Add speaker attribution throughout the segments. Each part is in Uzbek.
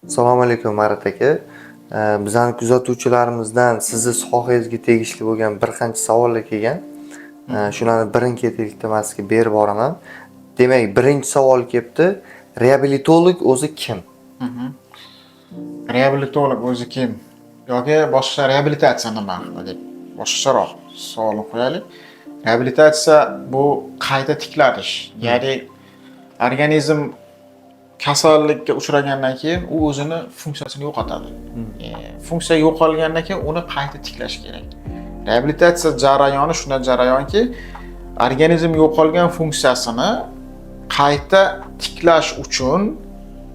Speaker 1: Assalomu alaykum, Marat aka. Bizani kuzatuvchilarimizdan sizni sohangizga tegishli bo'lgan bir qancha savollar kelgan. Shularni birin-ketinlikda man sizga berib boraman. Demak, birinchi savol kelibdi. Reabilitolog o'zi kim?
Speaker 2: Reabilitolog o'zi kim yoki boshqa reabilitatsiya nima haqida deb boshqacharoq savolni qo'yaylik. Reabilitatsiya bu qayta tiklanish, ya'ni organizm kasallikka uchragandan keyin u o'zini funksiyasini yo'qotadi. Funksiya yo'qolgandan keyin uni qayta tiklash kerak. Reabilitatsiya jarayoni shunday jarayonki, organizm yo'qolgan funksiyasini qayta tiklash uchun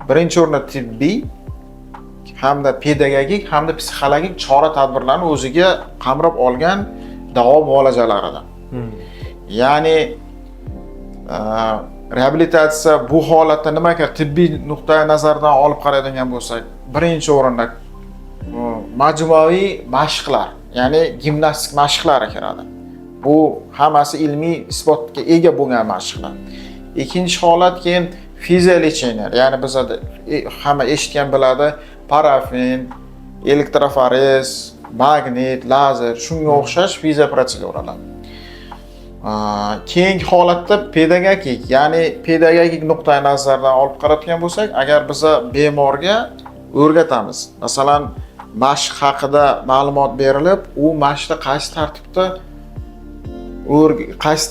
Speaker 2: birinchi o'rinda tibbiy hamda pedagogik hamda psixologik chora tadbirlarni o'ziga qamrab olgan davo muolajalaridir. Ya'ni reabilitatsiya bu holatda nima kerak? Tibbiy nuqtai nazardan olib qaraydigan bo'lsak, birinchi o'rinda majmuaviy mashqlar, ya'ni gimnastik mashqlari kiradi. Bu hammasi ilmiy isbotga ega bo'lgan mashqlar. Ikkinchi holat keyin физиолечение, ya'ni bizada hamma eshitgan, biladi: parafin, elektroforez, magnit, lazer, shunga o'xshash fizioprotseduralar. Keyingi holatda pedagogik, ya'ni pedagogik nuqtai nazardan olib qarayotgan bo'lsak, agar biza bemorga o'rgatamiz, masalan, mashq haqida ma'lumot berilib, u mashqni qaysi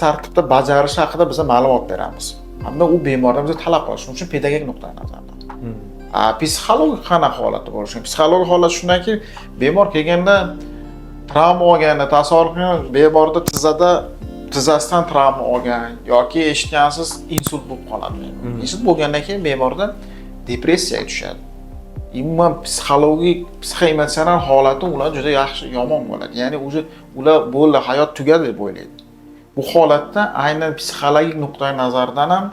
Speaker 2: tartibda bajarish haqida biza ma'lumot beramiz hamda u bemordan biza talab qilamiz. Shuning uchun pedagogik nuqtai nazardan. Psixologik qanaqa holatda bo'lishi mumkin? Psixologik holat shundaki, bemor kelganda travma olganda, tasavvur qiling, bemorda tizzasidan travma olgan yoki eshitgansiz, insult bo'lib qoladi bemor. Insult bo'lgandan keyin bemorda depressiyaga tushadi. Umuman psixologik, psixoemotsional holati ular juda yaxshi yomon bo'ladi. Ya'ni уже ular bo'ldi, hayot tugadi deb o'ylaydi. Bu holatda aynan psixologik nuqtai nazardan ham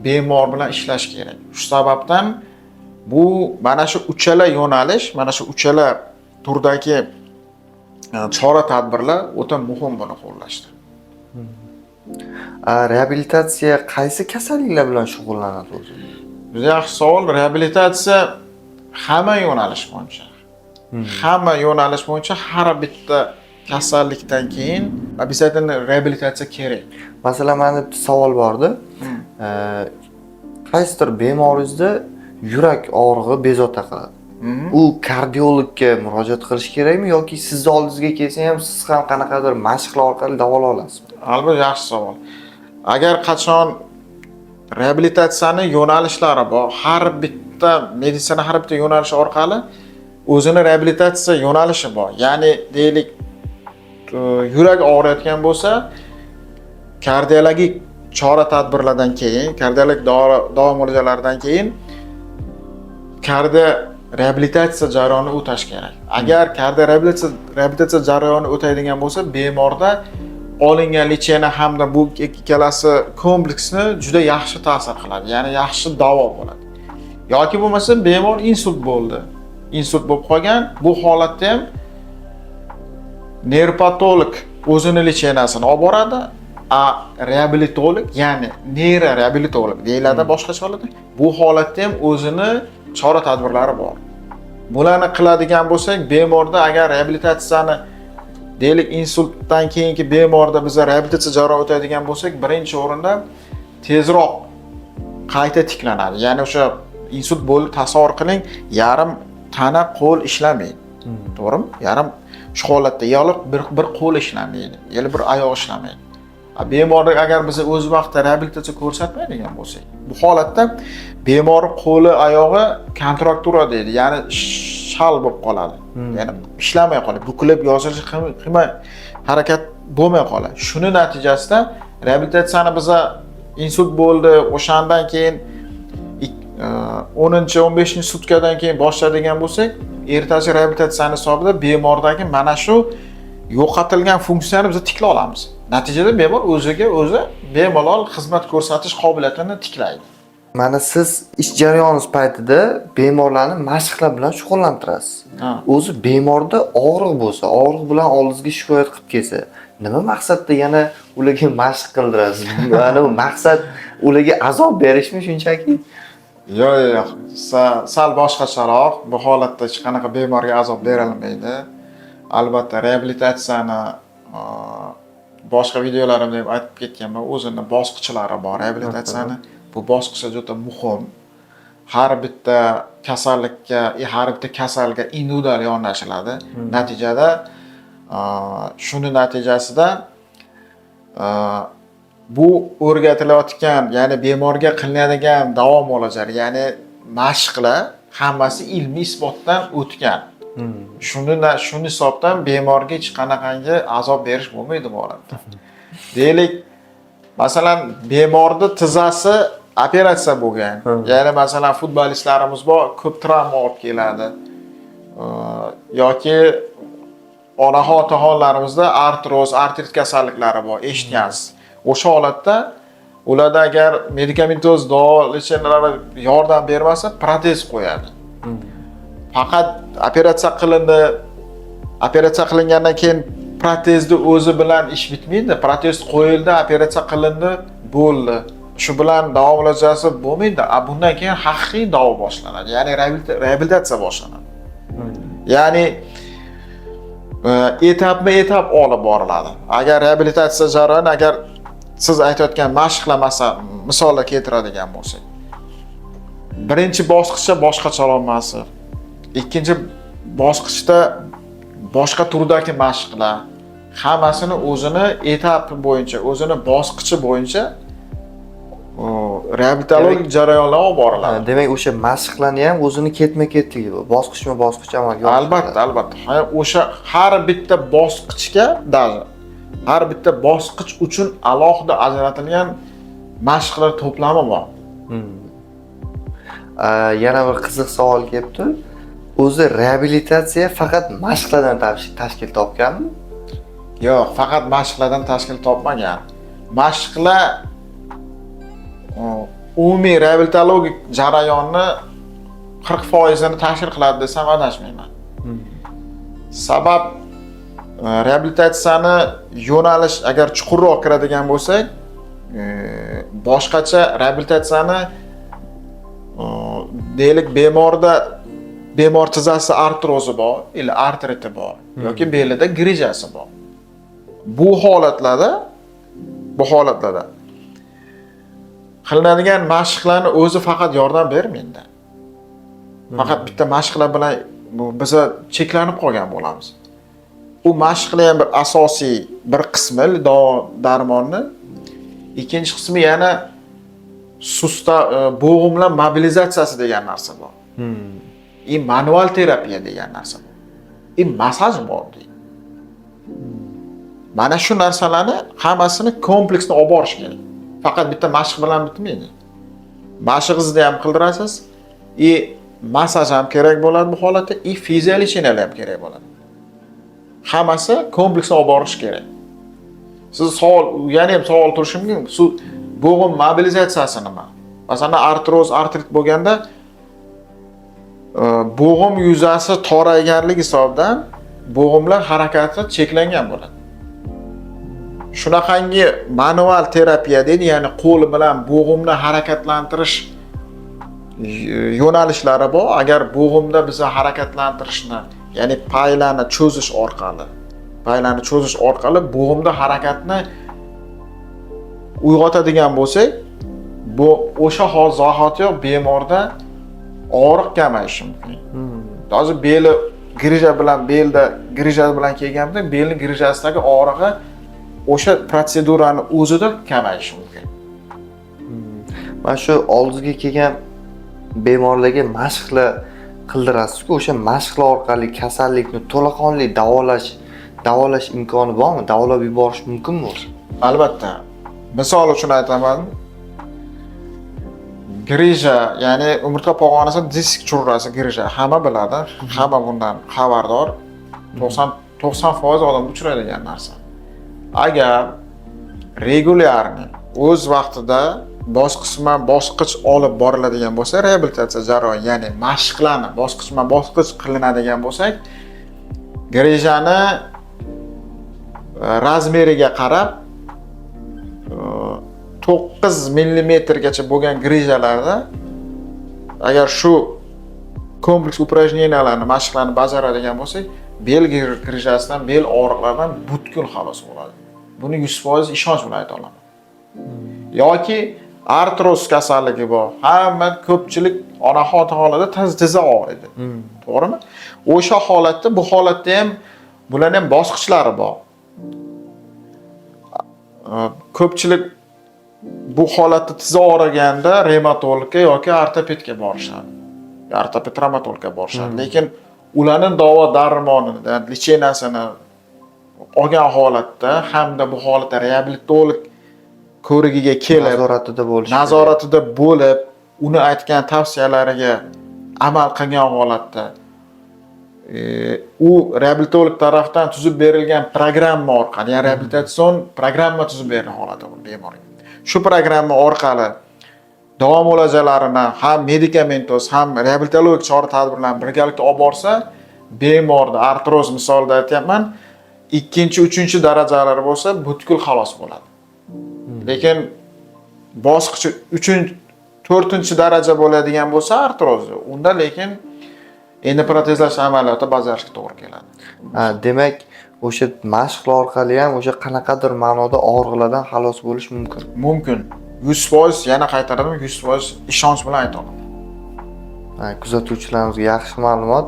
Speaker 2: bemor bilan ishlash kerak. Shu sababdan bu mana shu uchala yo'nalish, mana shu uchala turdagi chora tadbirlar o'ta muhim buni qo'llashda.
Speaker 1: Reabilitatsiya qaysi kasalliklar bilan shug'ullanadi o'zi?
Speaker 2: Juda yaxshi savol. Reabilitatsiya hamma yo'nalish bo'yicha. Hamma yo'nalish bo'yicha har bitta kasallikdan keyin обязательно reabilitatsiya kerak.
Speaker 1: Masalan, mani bitta savol bordi. Qaysidir bemoringizda yurak og'rig'i bezovta qiladi. U kardiologga murojaat qilish kerakmi yoki sizni oldingizga kelsa ham siz ham qanaqadir mashqlar orqali davolay olasizmi?
Speaker 2: Albatta, yaxshi savol. Agar qachon reabilitatsiyani yo'nalishlari bor, har bitta meditsina har bitta yo'nalishi orqali o'zini reabilitatsiya yo'nalishi bor. Ya'ni deylik, yurak og'riyotgan bo'lsa, kardiologik chora tadbirlardan keyin, kardiologik davo muolajalaridan keyin kardio reabilitatsiya jarayonini o'tash kerak. Agar kardio reabilitatsiya jarayonini o'taydigan bo'lsa, bemorda olingan лечение hamda bu ikkalasi kompleksni juda yaxshi ta'sir qiladi, ya'ni yaxshi davo bo'ladi. Yoki bo'lmasa bemor insult bo'ldi. Insult bo'lib qolgan, bu holatda ham neyropatolog o'zini лечение sini olib boradi, a reabilitolog, ya'ni neyroreabilitolog deyiladi boshqacha holatda. Bu holatda ham o'zini chora tadbirlari bor. Bularni qiladigan bo'lsak, bemorda agar reabilitatsiyani, deylik, insultdan keyingi bemorda biz reabilitatsiya jarayoni o'tadigan bo'lsak, birinchi o'rinda tezroq qayta tiklanadi. Ya'ni o'sha insult bo'ldi, tasavvur qiling, yarim tana, qo'l ishlamaydi. To'g'rimi? Yarim shu holatda yo bir qo'l ishlamaydi, yo bir oyoq ishlamaydi. Bemorga agar biz o'z vaqtida reabilitatsiya ko'rsatmaydigan bo'lsak, bu holatda bemor qo'li, oyog'i kontraktura deydi, ya'ni shal bo'lib qoladi. Ya'ni ishlamay qoladi, bukilib yozilishi qilmay, harakat bo'lmay qoladi. Shuni natijasida reabilitatsiyani biza insult bo'ldi, o'shandan keyin 10, 15 sutkadan keyin boshlaydigan bo'lsak, ertasi reabilitatsiyani hisobida bemordagi mana shu yo'qotilgan funksiyani biz tiklay olamiz. Natijada bemor o'ziga o'zi bemalol xizmat ko'rsatish qobiliyatini tiklaydi.
Speaker 1: Mana siz ish jarayoningiz paytida bemorlarni mashqlar bilan shug'ullantirasiz.
Speaker 2: Ha.
Speaker 1: O'zi bemorda og'riq bo'lsa, og'riq bilan oldingizga shikoyat qilib kelsa, nima maqsadda yana ularga mashq qildirasiz? Mana bu maqsad ularga azob berishmi shunchaki?
Speaker 2: Yo'q, yo'q, sal boshqacharoq. Bu holatda hech qanaqa bemorga azob berilmaydi. Albatta, reabilitatsiyani boshqa videolarimda ham aytib ketganman, o'zini bosqichlari bor reabilitatsiyani. Bu bosqichlar juda muhim. Har bitta kasallikka, har bitta kasalga individual yondashiladi. Natijada shuni natijasida bu o'rgatilayotgan, ya'ni bemorga qilinadigan davo muolajalari, ya'ni mashqlar hammasi ilmiy isbotdan o'tgan. Shuni hisobdan bemorga hech qanaqangi azob berish bo'lmaydi bu holatda. Deylik, masalan, bemorni tizzasi operatsiya bo'lgan. Ya'ni masalan, futbolistlarimiz bor, ko'p travma olib keladi. Yoki onaxon otaxonlarimizda artroz, artrit kasalliklari bor, eshitgansiz. O'sha holatda ularda agar medikamentoz davo лечения lari yordam bermasa, protez qo'yadi. Faqat operatsiya qilindi, operatsiya qilingandan keyin protezni o'zi bilan ish bitmaydi. Protez qo'yildi, operatsiya qilindi, bo'ldi. Shu bilan davo muolajasi bo'lmaydi. A bundan keyin haqiqiy davo boshlanadi. Ya'ni reabilitatsiya boshlanadi. Ya'ni etapma-etap olib boriladi. Agar reabilitatsiya jarayoni, agar siz aytayotgan mashqlar, masalan, misollar keltiradigan bo'lsak, birinchi bosqichda boshqacharoq mashq, ikkinchi bosqichda boshqa turdagi mashqlar, hammasini o'zini etapi bo'yicha, o'zini bosqichi bo'yicha reabilitologik jarayonlar olib boriladi.
Speaker 1: Demak, o'sha mashqlarni ham o'zini ketma-ketligi bor. Bosqichma-bosqich amalga oshiriladi.
Speaker 2: Albatta, albatta. O'sha har bitta bosqichga, даже har bitta bosqich uchun alohida ajratilgan mashqlar to'plami bor.
Speaker 1: Yana bir qiziq savol kelibdi. O'zi reabilitatsiya faqat mashqlardan tashkil topganmi?
Speaker 2: Yo'q, faqat mashqlardan tashkil topmagan. Mashqlar umumiy reabilitologik jarayonni 40%ini tashkil qiladi desam adashmayman. Sabab reabilitatsiyani yo'nalish agar chuqurroq kiradigan bo'lsak, boshqacha reabilitatsiyani deylik, bemorda, bemor tizzasi artrozi bor или artriti bor yoki belida grijasi bor. Bu holatlarda qilinadigan mashqlarni o'zi faqat yordam bermaydi. Faqat bitta mashqlar bilan bu biza cheklanib qolgan bo'lamiz. U mashqlar ham bir asosiy bir qismi davo darmonni. Ikkinchi qismi yana susta bo'g'imlar mobilizatsiyasi degan narsa bor. И manual terapiya degan narsa bor. И massaj bor deydi. Mana shu narsalarni hammasini kompleksni olib borish kerak. Faqat bitta mashq bilan bitmaydi. Mashqingizni ham qildirasiz, и massaj ham kerak bo'ladi bu holatda, и физиолечения lar ham kerak bo'ladi. Hammasi kompleksni olib borish kerak. Siz savol, yana ham savol turishi mumkin. Su bo'g'im mobilizatsiyasi nima? Masalan, artroz, artrit bo'lganda bo'g'im yuzasi torayganligi hisobidan bo'g'imlar harakati cheklangan bo'ladi. Shunaqangi manual terapiya deydi, ya'ni qo'l bilan bo'g'imni harakatlantirish yo'nalishlari bor. Agar bo'g'imda biza harakatlantirishni, ya'ni paylarni cho'zish orqali bo'g'imda harakatni uyg'otadigan bo'lsak, bu o'sha hol zahotiyoq bemorda og'riq kamayishi mumkin. Hozir beli grija bilan, belda grija bilan kelganda, belni grijasidagi og'rig'i o'sha protsedurani o'zida kamayishi mumkin.
Speaker 1: Mana shu oldizga kelgan bemorlarga mashqlar qildirasiz-ku, o'sha mashqlar orqali kasallikni to'laqonli davolash imkoni bormi? Davolab yuborish mumkinmi o'zi?
Speaker 2: Albatta. Misol uchun aytaman. Grija, ya'ni umurtqa pog'onasi disk churrasi grija, hamma biladi, hamma bundan xabardor. 90% odamda uchraydigan narsa. Agar регулярный o'z vaqtida bosqichma bosqich olib boriladigan bo'lsa, reabilitatsiya jarayoni, ya'ni mashqlarni bosqichma bosqich qilinadigan bo'lsak, grijani размер iga qarab 9 millimetrgacha bo'lgan grijalarda Agar shu kompleks упражнения larni, mashqlarni bajaradigan bo'lsak, bel грыжа sidan, bel og'riqlaridan butkul xalos bo'ladi. Buni 100% ishonch bilan ayta olaman. Yoki artroz kasalligi bor. Hamma, ko'pchilik onaxon holatda tizza og'riydi. To'g'rimi? O'sha holatda, bu holatda ham bularning ham bosqichlari bor. Ko'pchilik bu holatda tizza og'riganda revmatologga yoki ortopedga borishadi. Ortoped travmatologga borishadi. Lekin ularning davo darmonini, лечения sini olgan holatda hamda bu holatda reabilitolog ko'rigiga kelib,
Speaker 1: nazoratida bo'lish kerak.
Speaker 2: Nazoratida bo'lib, uni aytgan tavsiyalariga amal qilgan holatda, u reabilitolog tarafdan tuzib berilgan programma orqali, ya'ni reabilitatsion programma tuzib berilgan holatda bu bemorga. Shu programma orqali davo muolajalarini ham medikamentoz, ham reabilitologik chora tadbirlarni birgalikda olib borsa, bemorda artroz misolida aytyapman, ikkinchi, uchinchi darajalari bo'lsa, butkul xalos bo'ladi. Lekin bosqichi uchinchi, to'rtinchi daraja bo'ladigan bo'lsa artrozi, unda lekin endi protezlash amaliyoti bajarishga to'g'ri keladi.
Speaker 1: Ha, demak, o'sha mashqlar orqali ham o'sha qanaqadir ma'noda og'riqlardan xalos bo'lish mumkin.
Speaker 2: Mumkin. 100%, yana qaytaraman, 100% ishonch bilan ayta olaman.
Speaker 1: Ha, kuzatuvchilarimizga yaxshi ma'lumot.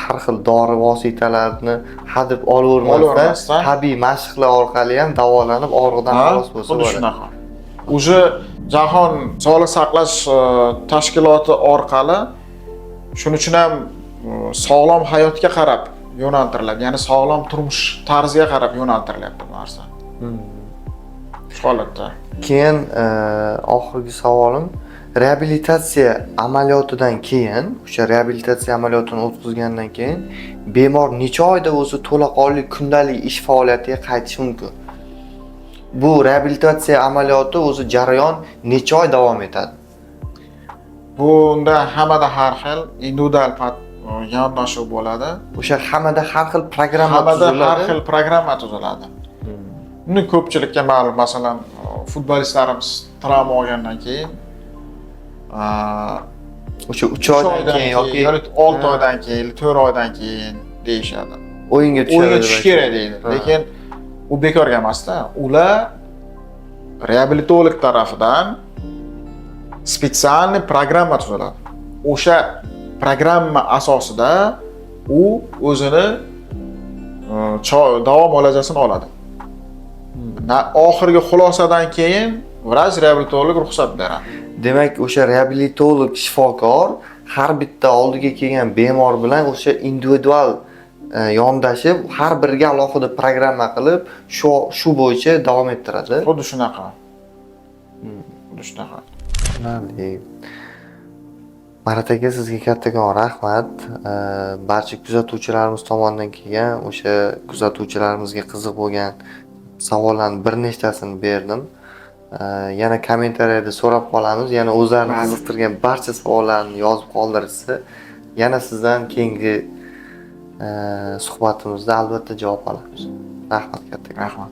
Speaker 1: Har xil dori vositalarini hadeb olavermasdan,
Speaker 2: Olavermasdan.
Speaker 1: tabiiy mashqlar orqali ham davolanib, og'riqdan xalos bo'lsa
Speaker 2: Xuddi
Speaker 1: bo'ladi.
Speaker 2: shunaqa. Уже Jahon sog'liqni saqlash tashkiloti orqali shuning uchun ham sog'lom hayotga qarab yo'naltiriladi, ya'ni sog'lom turmush tarziga qarab yo'naltirilyapti bu narsa. Shu holatda.
Speaker 1: Keyin oxirgi savolim: reabilitatsiya amaliyotidan keyin, o'sha reabilitatsiya amaliyotini o'tkazgandan keyin bemor necha oyda o'zi to'laqonli kundalik ish faoliyatiga qaytishi mumkin? Bu reabilitatsiya amaliyoti o'zi jarayon necha oy davom etadi?
Speaker 2: Bunda hammada har xil individual yondashuv bo'ladi.
Speaker 1: O'sha hammada har xil programma
Speaker 2: Hammada har
Speaker 1: tuziladi.
Speaker 2: xil programma tuziladi. Uni ko'pchilikka ma'lum, masalan, futbolistlarimiz travma olgandan keyin
Speaker 1: O'sha 3
Speaker 2: uch
Speaker 1: oydan keyin yoki
Speaker 2: 6 oydan keyin, 4 oydan keyin deyishadi.
Speaker 1: O'yinga tushadi
Speaker 2: O'yinga
Speaker 1: deb
Speaker 2: tushish
Speaker 1: aytadi.
Speaker 2: kerak deydi. Lekin u bekorga emasda. Ular reabilitolog tarafidan специальный programma tuziladi. O'sha programma asosida u o'zini davo muolajasini oladi. Oxirgi xulosadan keyin vrach reabilitolog ruxsat beradi.
Speaker 1: Demak, o'sha reabilitolog shifokor har bitta oldiga kelgan bemor bilan o'sha individual yondashib, har biriga alohida programma qilib, shu bo'yicha davom ettiradi.
Speaker 2: Xuddi shunaqa. Xuddi shunaqa.
Speaker 1: Tushunarli. Marat aka, sizga kattakon rahmat. Barcha kuzatuvchilarimiz tomonidan kelgan o'sha kuzatuvchilarimizga qiziq bo'lgan savollarni bir nechtasini berdim. Yana kommentariyada so'rab qolamiz. Yana o'zlarini qiziqtirgan barcha savollarni yozib qoldirishsa, yana sizdan keyingi suhbatimizda albatta javob olamiz. Rahmat kattakon.
Speaker 2: Rahmat.